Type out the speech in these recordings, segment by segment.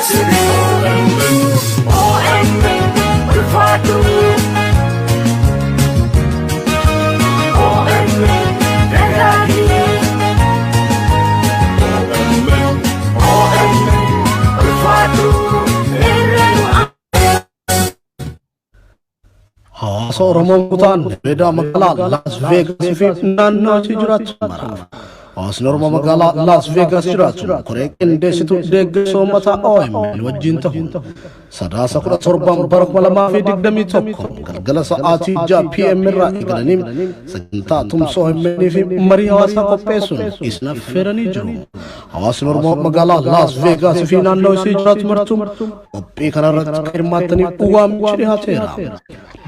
daasine. OMN ulfaatu. OMN dagaagi. OMN, OMN ulfaatu. Irreenu. Hawaasa Oromoo kutaan Neveedaa magaalaa Las Veegas fi naannoo ishee jiraatu maraaf. Hawaasni Oromoo magaalaa Las Veegas jiraatu koree qindeessituu deeggarsa uummataa OMN wajjin ta'uun Sadaasa 17 bara 2021 galgala sa'aatii 6 PM irraa eegalanii sagantaa tumsa OMN fi marii hawaasaa qopheessuun isin affeeranii jiru. Hawaasni Oromoo magaalaa Las Veegas fi naannoo ishee jiraatu martuu qophii kanarratti akka hirmaattaniif waamichi dhiyaateera.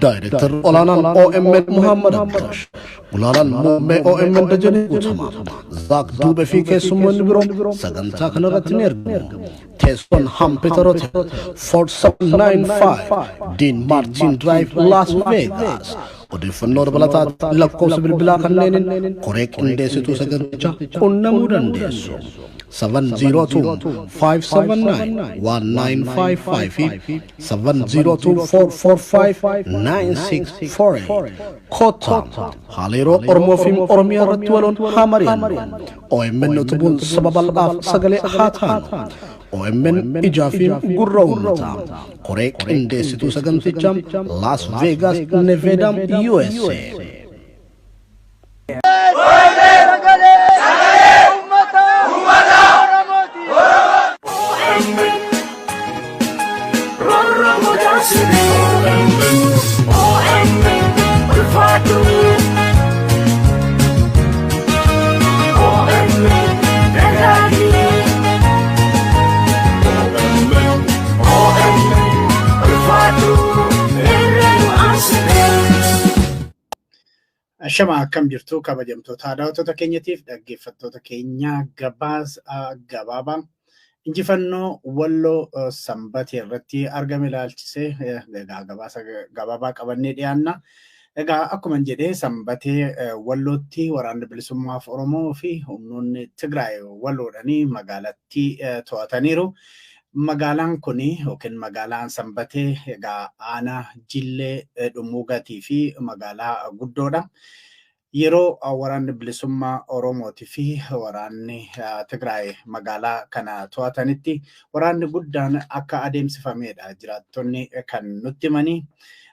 Daayirektarri olaanaan OMN Muhammad Abdoosh, gulaalaan muummee OMN Dajanee Guutamaa, Zaak Duubee fi keessummoonni biroo sagantaa kanarratti ni argamu. Teessoon Hampeter Hotel, 4795 Dean Martin Drive, Las Vegas. Odeeffannoo dabalataatti lakkoofsa bilbilaa kanneeniin koree qindeessituu sagantichaa qunnamuu dandeessu. 702-579-1955 fi 702-445-9648. Kottaa haala yeroo Oromoo fi Oromiyaa irratti waloon haa mari'annu. OMN utubuun saba bal'aaf sagalee haa taanu. OMN ijaa fi gurra uummataa. Koree qindeessituu sagantichaa, Las Vegas, Nevada, USA. Sagalee uummata Oromooti. OMN roorroo daasine. OMN ulfaatu. OMN dagaagi. OMN, OMN ulfaatu. Irreenu ansine. Ashama, akkam jirtu kabajamtoota daawwattoota keenyatiif dhaggeeffattoota keenya? Gabaasa gabaabaa injifannoo Walloo Sanbatee irratti argame ilaalchisee egaa gabaasa gabaabaa qabannee dhiyaanna. Egaa akkuma jedhee, Sanbatee Wallootti waraanni bilisummaaf Oromoo fi humnoonni Tigraay walloodhanii magaalattii to'ataniiru. Magaalaan kun yookiin magaalaan Sanbatee egaa aanaa Jillee Dhummuugatii fi magaalaa guddoodha. Yeroo waraanni bilisummaa Oromootii fi waraanni Tigraay magaalaa kana to'atanitti waraanni guddaan akka adeemsifamedha. Jiraattonni kan nutti himanii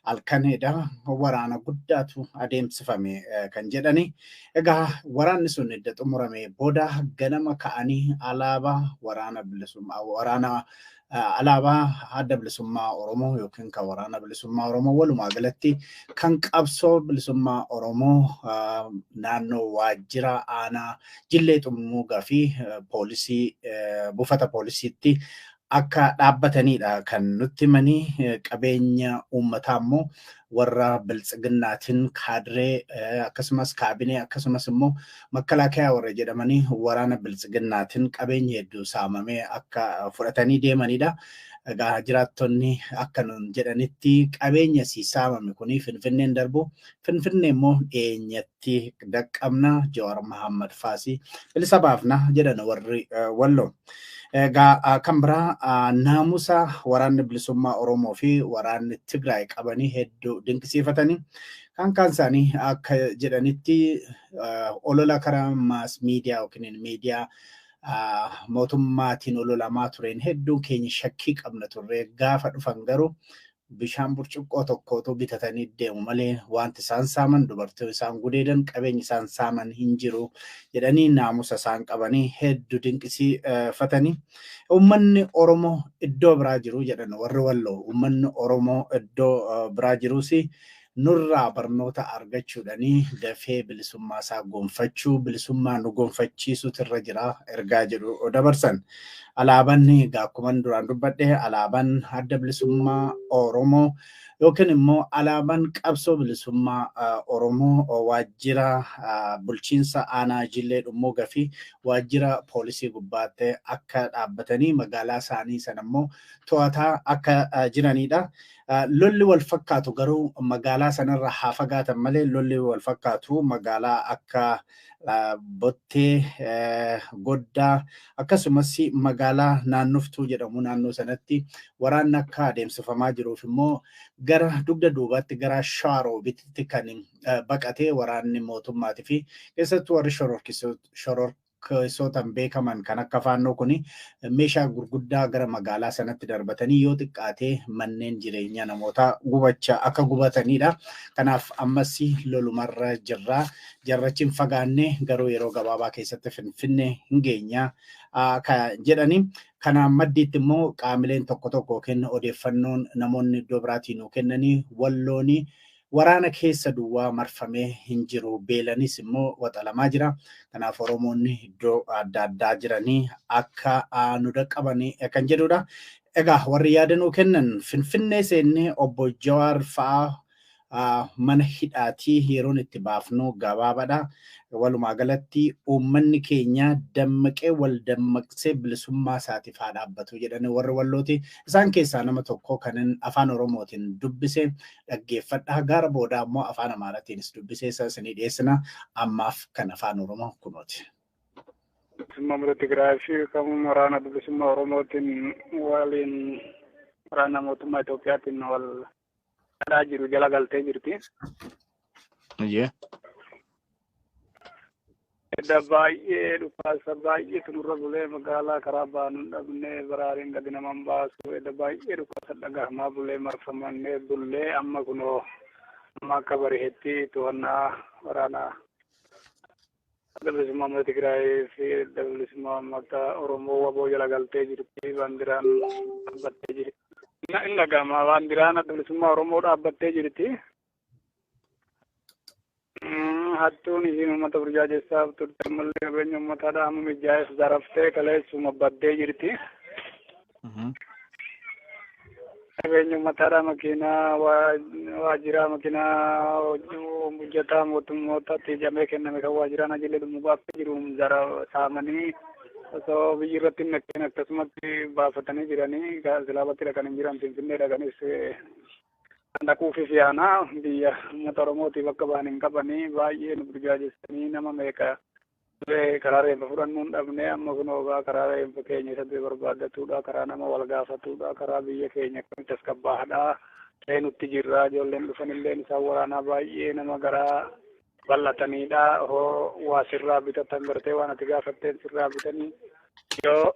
halkanidha waraana guddaatu adeemsifame kan jedhani. Egaa waraanni sun edda xumurame booda ganama ka'anii alaabaa waraana bilisummaa, waraana alaabaa adda bilisummaa Oromoo yookiin kan waraana bilisummaa Oromoo, walumaa galatti kan qabsoo bilisummaa Oromoo naannoo waajjira aanaa Jillee Xummuugaa fi poolisii, buufata poolisiitti akka dhaabbatanidha kan nutti himanii. Qabeenya uummataa immoo warra biltsiginnaatiin kaadiree akkasumas kaabinee akkasumas immoo makkalaakayaa warra jedhamanii waraana biltsiginnaatiin qabeenya hedduu saamamee akka fudhatanii deemanidha. Egaa jiraattonni akka nun jedhanitti qabeenya si saamame kuni Finfinneen darbu, Finfinnee immoo dhiyeenyatti daqqabna, Jawaar Mahammad Faasii bilisa baafna jedhan warri Walloo. Egaa kan biraa naamusa waraanni bilisummaa Oromoo fi waraanni Tigraay qabanii hedduu dinqisiifatanii, kan kaan isaanii akka jedhanitti olola karaa mass media yookiin miidiyaa mootummaatiin ololamaa tureen hedduun keenya shakkii qabna turre, gaafa dhufan garuu bishaan burcuqqoo tokkootu bitatanii deemu malee wanti isaan saaman, dubartii isaan gudeedan, qabeenya isaan saaman hin jiru jedhanii naamusa isaan qabanii hedduu dinqisiifatanii. Uummanni Oromoo iddoo biraa jiru jedhan warri Walloo, uummanni Oromoo iddoo biraa jirus nurraa barnoota argachuudhanii dafee bilisummaa isaa gonfachuu, bilisummaa nu gonfachiisuutu irra jira ergaa jedhu dabarsan. Alaabaan egaa akkuma duraan dubbadhe alaabaan adda bilisummaa Oromoo Yookiin immoo alaabaan qabsoo bilisummaa Oromoo waajjira bulchiinsa aanaa Jillee Dhummuugaa fi waajjira poolisii gubbaatti akka dhaabbatanii magaalaa isaanii sana immoo to'ataa akka jiranidha. Lolli wal fakkaatu garuu magaalaa sanarra haa fagaatan malee lolli wal fakkaatu magaalaa akka Bottee, Goddaa akkasumas magaalaa Naannoftuu jedhamu naannoo sanatti waraanni akka adeemsifamaa jiruuf immoo gara dugda duubaatti gara Shawaroobitti kan baqatee waraanni mootummaatii fi keessattuu warri shororkeessootaan beekaman kan akka Faannoo kuni meeshaa gurguddaa gara magaalaa sanatti darbatanii yoo xiqqaatee manneen jireenyaa namootaa gubachaa akka gubatanidha. Kanaaf ammas lolumarra jirra. Jarrachi hin fagaanne garuu yeroo gabaabaa keessatti Finfinnee hin geenya jedhani. Kanaan maddiitti immoo qaamileen tokko tokko yookiin odeeffannoon namoonni iddoo biraatii nuu kennanii Wallooni waraana keessa duwwaa marfamee hin jiru. Beelanis immoo waxalamaa jira. Kanaaf Oromoonni iddoo adda addaa jiranii akka nu dhaqqabanii kan jedhudha. Egaa warri yaada nuu kennan Finfinnee seennee obbo Jawaar fa'aa mana hidhaatii yeroon itti baafnu gabaabaadha. Walumaa galatti uummanni keenya dammaqee wal dammaqsee bilisummaa isaatiif haa dhaabbatu jedhanii warri Wallooti. Isaan keessaa nama tokko kanin afaan Oromootiin dubbise dhaggeeffadha. Gara boodaa immoo afaan Amaaraatiinis dubbisee isa isinii dhiyeessina. Ammaaf kan afaan Oromoo kunooti. Bilisummaa uummata Tigraay fi kan waraana bilisummaa Oromootiin waliin waraana mootummaa Itoophiyaatiin wal dhadhaa jiru jala galtee jirti. Edda baay'ee dhukaasa baay'eetu nurra bulee magaalaa karaa baanu hin dhabnee baraariin gadi naman baasu edda baay'ee dhukaasa dhagahamaa bulee marfamannee bullee amma kunoo amma akka bari'etti to'annaa waraanaa adda bilisummaa uummata Tigraay fi adda bilisummaa uummata Oromoo waboo jala galtee jirti baandiraan dhaabbattee jirti. Inni dhagahama baandiraan adda bilisummaa Oromoo dhaabbattee jirti. Hattuun isiin uummata burjaajessaa turte ammallee qabeenya uummataadha amma mijaa'eef zaraftee kaleessuma baddee jirti. Qabeenya uummataadha makiinaa waajjiraa makiinaa hojjetaa mootummootaatti ijamee kenname kan waajjiraan ajilee dhumuu akka jiru zara saamanii osoo biyyi irratti hin naqeen akkasumatti baafatanii jiranii silaabatti dhaqanii jiran Finfinnee dhaqanis dhaquufis yaana biyya uummata Oromootiif akka ba'an hin qabanii baay'ee nu burjaajessanii nama meeqa karaa reenfa fudhannuu hin dhabne amma kun ogaa karaa reenfa keenya isa barbaaddatudha karaa nama wal gaafatudha karaa biyya keenya akkamitti as qabbaadha ta'ee nutti jirra ijoolleen dhufanillee isaan waraanaa baay'ee nama garaa bal'ataniidha hoo waa sirraa bitatan gartee waan ati gaafatteen sirraa bitanii yoo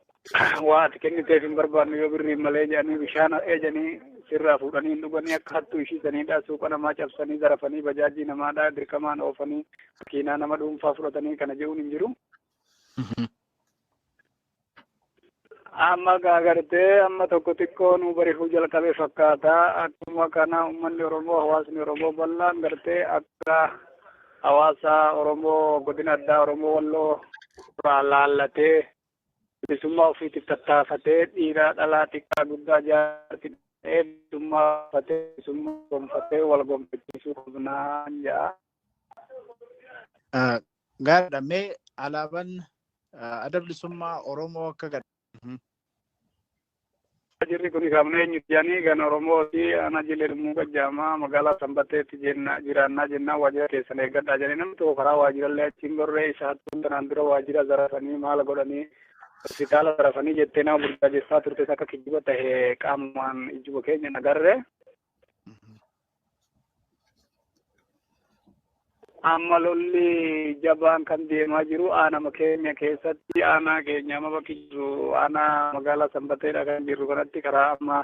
waa ati kenniteef hin barbaannu yoo birriin malee jedhanii bishaan ejanii sirraa fuudhanii hin dhuganii akka hattuu ishiisaniidha suuqa namaa cabsanii zarafanii bajaajii namaadha dirqamaan oofanii makiinaa nama dhuunfaa fudhatanii kana jehuun hin jiru. Amma gaagartee amma tokko xiqqoo nu barihuu jalqabe fakkaata akkuma kana uummanni Oromoo hawaasni Oromoo bal'aan gartee akka hawaasa Oromoo godina addaa Oromoo Walloo irraa laallatee bilisummaa ofiitiif tattaafatee dhiiraa dhalaa xiqqaa guddaa jaartii bilisummaa uffatee bilisummaa gonfatee wal gonfachiisuu qabnaa jedha. Gaariidha. Mee alaabaan adda bilisummaa Oromoo akka gad. Jirri kun kan eenyu jedhanii kan Oromooti ana jilee dhumuu gajjaamaa magaalaa Sanbateetti jiraannaa jennaan waajjira keessan eeggadhaa jedhanii namni tokko karaa waajjirallee achiin gorree isa hattuun tanaan dura waajjira zarafanii maal godhanii hospitaala zarafanii jettee nama burjaajessaa turtes akka kijiba tahe qaamumaan ijjuba keenya nagarree. Amma lolli jabaan kan deemaa jiru aanama keenya keessatti aanaa keenya amma bakki jiru aanaa magaalaa Sanbateedha kan jirru kanatti karaa amma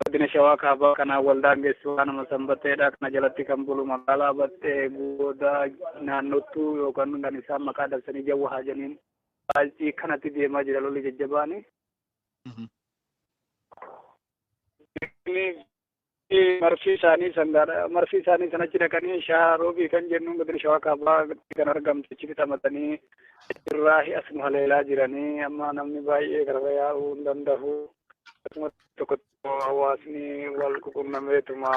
godina Shawaa Kaabaa kanaan wal daangessu aanama Sanbateedha kana jalatti kan bulu magaalaa Battee Goodaa naannottuu yookaan kan isaan maqaa dabsanii Jawwahaa jedhaniin baay'ee kanatti deemaa jira lolli jajjabaani. Marfii isaanii sangaadha. Marfii isaanii sanatti dhaqanii Shaaroobii kan jennuun godina Shawaa Kaabaa kan argamtu achi bitamatanii irraa as nu haleelaa jiranii amma namni baay'ee karra yaa'uu hin danda'u. Akkasuma tokko hawaasni wal quunnameetuma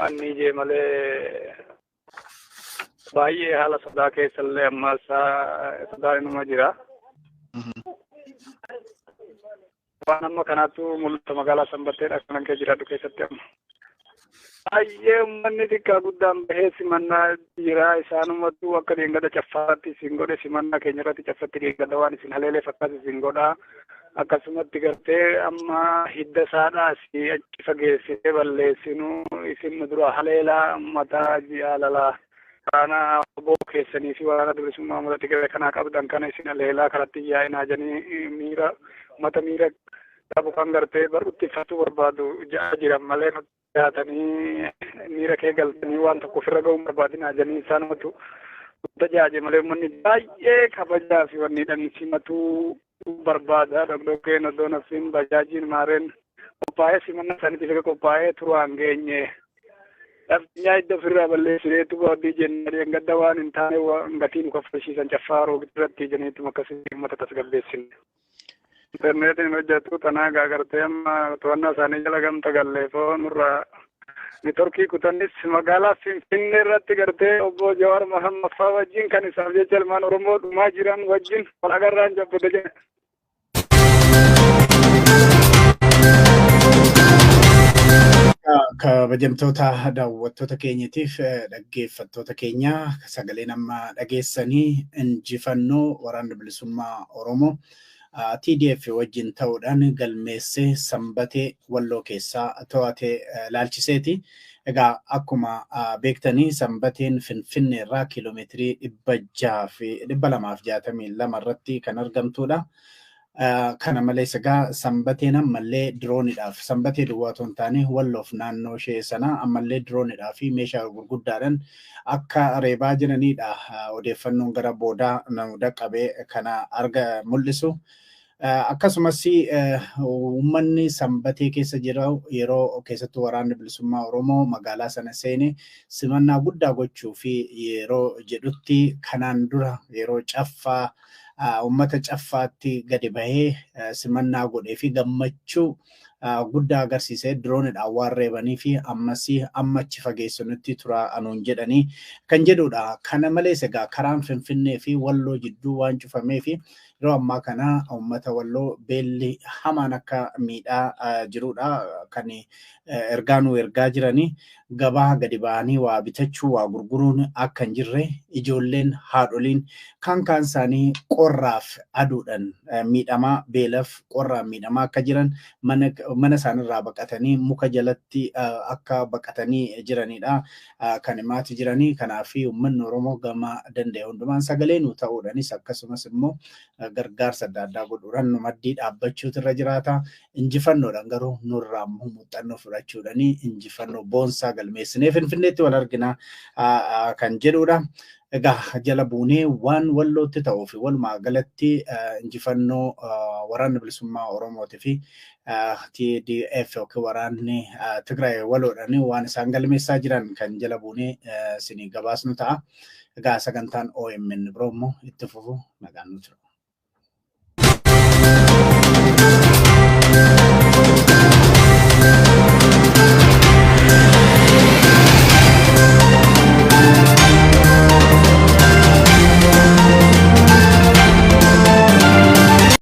anni jee malee baay'ee haala sodaa keessallee ammas sodaan inuma jira. Waan amma kanaatu mul'ata magaalaa Sanbatteedha kanan kee jiraadhu keessatti amma. Baay'ee uummanni xiqqaa guddaan bahee simannaa jira. Isaanumatu akka deengada caffaatti isin godhe simannaa keenya irratti caffatti deengada waan isin haleelee fakkaatu isin godha. Akkasumatti gartee amma hidda isaadhaa asii achi fageessitee balleessinu isin nu dura haleelaa mataa jaalalaa. Waraana obbo keessanii fi waraana bilisummaa uummata Tigraay kanaa qabdan kana isin haleelaa karatti yaa'inaa jedhanii miira uummata miira qabu kan gartee barutti ifatu barbaadu ja'a jiran malee nutti dhiyaatanii miira kee galtanii waan tokko ofirra ga'uun barbaadinaa jedhanii isaanumatu tajaaje malee uummanni baay'ee kabajaa fi wanni dhan simatuu barbaada. Dhokdhokkeen oddoo nafsiin bajaajiin maareen qophaa'ee simannaa isaaniitiif qophaa'ee turaan geenye. Dhabnyaa iddoo ofirraa balleessineetu baadii jennee gadda waan hin taane waan gatii nu kaffalchiisan caffaa irratti jenneetuma akkasii uummata tasgabbeessine. Intarneetiin hojjetu tanaa gaagartee amma to'annaa isaanii jala gamta galleefoo nurraa neetworkii kutanis magaalaa Finfinnee irratti gartee obbo Jawaar Mohammad fa'aa wajjin kan isaaf jecha ilmaan Oromoo dhumaa jiran wajjin wal agarraan jabbate jedhe. Kabajamtoota daawwattoota keenyatiif dhaggeeffattoota keenya sagaleen amma dhageessanii injifannoo waraanni bilisummaa Oromoo TDF wajjin ta'uudhaan galmeessee Sanbatee Walloo keessaa to'atee laalchiseeti. Egaa akkuma beektanii Sanbateen Finfinnee irraa kiiloomeetirii 662 irratti kan argamtudha. Kana malees egaa Sanbateen ammallee dirooniidhaaf Sanbatee duwwaa otoo hin taane Walloof naannoo ishee sana ammallee dirooniidhaa fi meeshaa gurguddaadhaan akka reebaa jiranidha. Odeeffannoon gara boodaa nu dhaqqabee kana arga mul'isu. Akkasumas uummanni Sanbatee keessa jiru yeroo keessattuu waraanni bilisummaa Oromoo magaalaa sana seene simannaa guddaa gochuu fi yeroo jedhutti kanaan dura yeroo caffaa uummata caffaatti gadi bahee simannaa godhee fi gammachuu guddaa agarsiisee diroonidhaan waan reebanii fi ammas amma achi fageessanitti tura anuun jedhanii kan jedhudha. Kana malees egaa karaan Finfinnee fi Walloo jidduu waan cufamee fi yeroo ammaa kana uummata Walloo beelli hamaan akka miidhaa jirudha. Kan ergaa nu ergaa jiranii gabaa gadi ba'anii waa bitachuu waa gurguruun akka hin jirre ijoolleen haadholiin kaan kaan isaanii qorraaf aduudhaan miidhamaa beelaaf qorraan miidhamaa akka jiran mana isaanirraa baqatanii muka jalatti akka baqatanii jiranidha. Kan himaati jiranii. Kanaaf uummanni Oromoo gama danda'e hundumaan sagalee nu ta'uudhaanis akkasumas immoo gargaarsa adda addaa godhuudhaan nu maddii dhaabbachuutu irra jiraata. Injifannoodhaan garuu nurraa immoo muuxannoo fudhachuudhaan injifannoo boonsaa galmeessinee Finfinneetti wal argina kan jedhudha. Egaa jala buunee waan Wallootti ta'uu fi walumaa galatti injifannoo waraanni bilisummaa Oromootii fi TDF yookiin waraanni Tigraay waloodhaan waan isaan galmeessaa jiran kan jala buunee isinii gabaasnu ta'a. Egaa sagantaan OMN biroo immoo itti fufu nagaan nu tura.